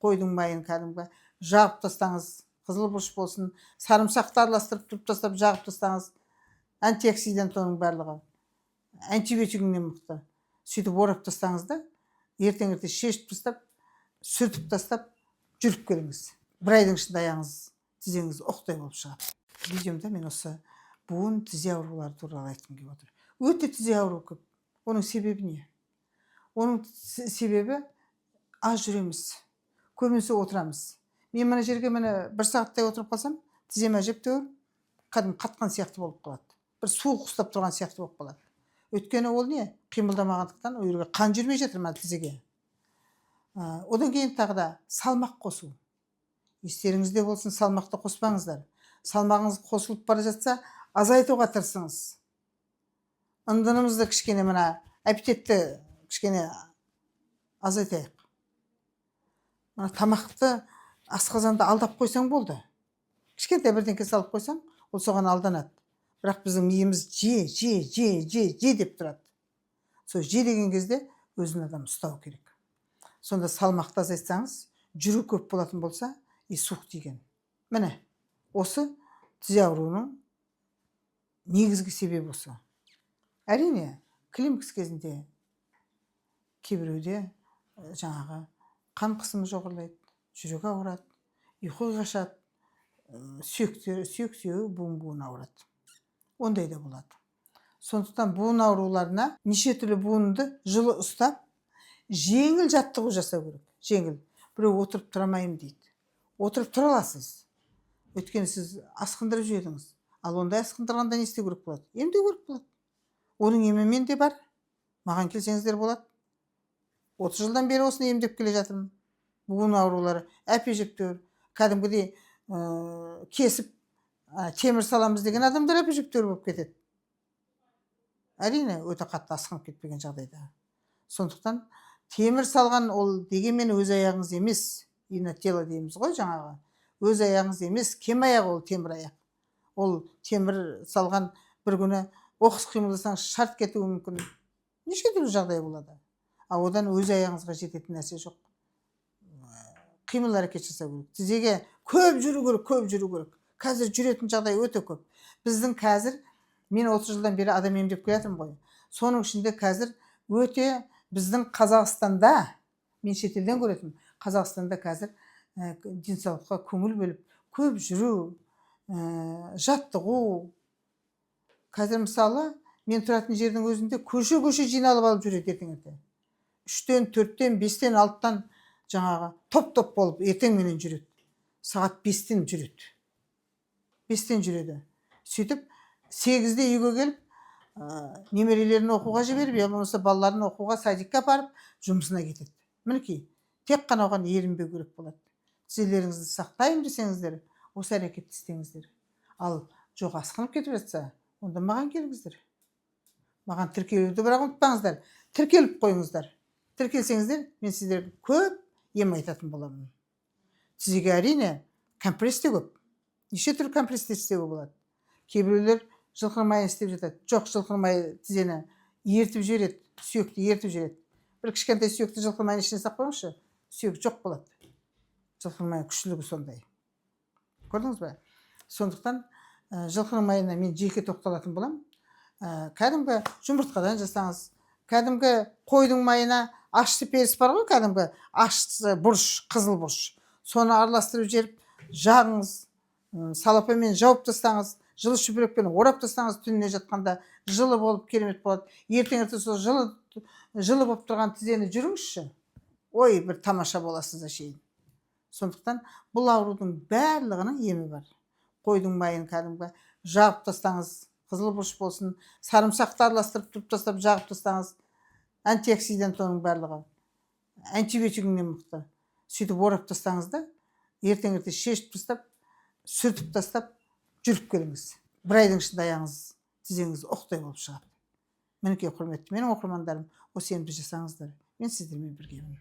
Қойдың майын кәдімгі жағып тастаңыз, қызыл бұрыш болсын, сарымсақты араластырып тұрып тастап жағып тастаңыз. Антиоксидант оның барлығы, антибиотигінен мықты. Сөйтіп орап тастаңыз да, ертең ерте шешіп тастап, сүртіп тастап жүріп келіңіз. Бір айдың ішінде аяғыңыз, тізеңіз оқтай болып шығады. Видеомда мен осы буын, тізе аурулары туралы айтқым келіп отыр. Өте тізе ауруы көп. Оның себебі не? Оның себебі аз жүреміз, көбінесе отырамыз. Мен мына жерге, міне, бір сағаттай отырып қалсам, тізем әжептәуір кәдімгі қатқан сияқты болып қалады, бір суық ұстап тұрған сияқты болып қалады. Өйткені ол не, қимылдамағандықтан ол жерге қан жүрмей жатыр, мына тізеге. Одан кейін тағы да салмақ қосу. Естеріңізде болсын, салмақты қоспаңыздар. Салмағыңыз қосылып бара жатса, азайтуға тырысыңыз. Ындынымызды кішкене, мына аппетитті кішкене азайтайық. Мына тамақты, асқазанды алдап қойсаң болды, кішкентай бірдеңке салып қойсаң, ол соған алданады. Бірақ біздің миымыз «же, же, же, же, же» деп тұрады. Сол «же» деген кезде өзін адам ұстау керек. Сонда салмақты азайтсаңыз, жүру көп болатын болса и суық тиген. Міне, осы тізе ауруының негізгі себебі осы. Әрине, климакс кезінде кейбіреуде жаңағы қан қысымы жоғарылайды, жүрегі ауырады, ұйқы қашады, сүйектер, сүйек сүйегі, буын буын ауырады, ондай да болады. Сондықтан буын ауруларына неше түрлі буынды жылы ұстап, жеңіл жаттығу жасау керек, жеңіл. Біреу «отырып тұра алмаймын» дейді. Отырып тұра аласыз, өйткені сіз асқындырып жібердіңіз. Ал ондай асқындырғанда не істеу керек болады? Емдеу керек болады. Оның емі менде бар, маған келсеңіздер болады. 30 жылдан бері осыны емдеп келе жатырмын. Буын аурулары әп-әжептәуір кәдімгідей кесіп, темір саламыз деген адамдар әп-әжептәуір болып кетеді, әрине, өте қатты асқынып кетпеген жағдайда. Сондықтан темір салған ол дегенмен өз аяғыңыз емес, инотело дейміз ғой жаңағы, өз аяғыңыз емес, кем аяқ ол, темір аяқ. Ол темір салған бір күні оқыс қимылдасаңыз, шарт кетуі мүмкін, неше түрлі жағдай болады. Ал одан өз аяғыңызға жететін нәрсе жоқ. Қимыл әрекет жасау керек, тізеге көп жүру керек, көп жүру керек. Қазір жүретін жағдай өте көп біздің. Қазір мен 30 жылдан бері адам емдеп келе жатырмын ғой. Соның ішінде қазір өте біздің Қазақстанда, мен шетелден көретінмін, Қазақстанда қазір денсаулыққа көңіл бөліп, көп жүру, жаттығу. Қазір, мысалы, мен тұратын жердің өзінде көше көше жиналып алып жүреді ертең ерте 3-тен, 4-тен, 5-тен, 6-тан жаңағы топ топ болып ертеңменен жүреді. Сағат 5-тен жүреді, 5-тен жүреді. Сөйтіп 8-де үйге келіп, немерелерін оқуға жіберіп, я болмаса балаларын оқуға, садикке апарып, жұмысына кетеді. Мінекей, тек қана оған ерінбеу керек болады. Тізелеріңізді сақтаймын десеңіздер, осы әрекетті істеңіздер. Ал жоқ, асқынып кетіп жатса, онда маған келіңіздер. Маған тіркелуді бірақ ұмытпаңыздар, тіркеліп қойыңыздар. Тіркелсеңіздер, мен сіздерге көп ем айтатын боламын. Тізеге, әрине, компресс те көп, неше түрлі компресстер істеуге болады. Кейбіреулер жылқының майын істеп жатады. Жоқ, жылқының майы тізені ертіп жібереді, сүйекті ертіп жібереді. Бір кішкентай сүйекті жылқының майының ішіне салып қойыңызшы, сүйек жоқ болады. Жылқының майының күштілігі сондай, көрдіңіз бе? Сондықтан жылқының майына мен жеке тоқталатын боламын. Кәдімгі жұмыртқадан жасаңыз, кәдімгі қойдың майына ащы періс бар ғой, кәдімгі ащы бұрыш, қызыл бұрыш, соны араластырып жіберіп жағыңыз, салапанмен жауып тастаңыз, жылы шүберекпен орап тастаңыз. Түніне жатқанда жылы болып, керемет болады. Ертең ерте сол жылы жылы болып тұрған тізені жүріңізші, ой, бір тамаша боласыз әшейін. Сондықтан бұл аурудың барлығының емі бар. Қойдың майын кәдімгі жағып тастаңыз, қызыл бұрыш болсын, сарымсақты араластырып тұрып тастап жағып тастаңыз. Антиоксидант оның барлығы, антибиотигінен мықты. Сөйтіп орап тастаңыз да, ертең ерте шешіп тастап, сүртіп тастап жүріп келіңіз. Бір айдың ішінде аяғыңыз, тізеңіз оқтай болып шығады. Мінекей, құрметті менің оқырмандарым, осы емді жасаңыздар, мен сіздермен біргемін.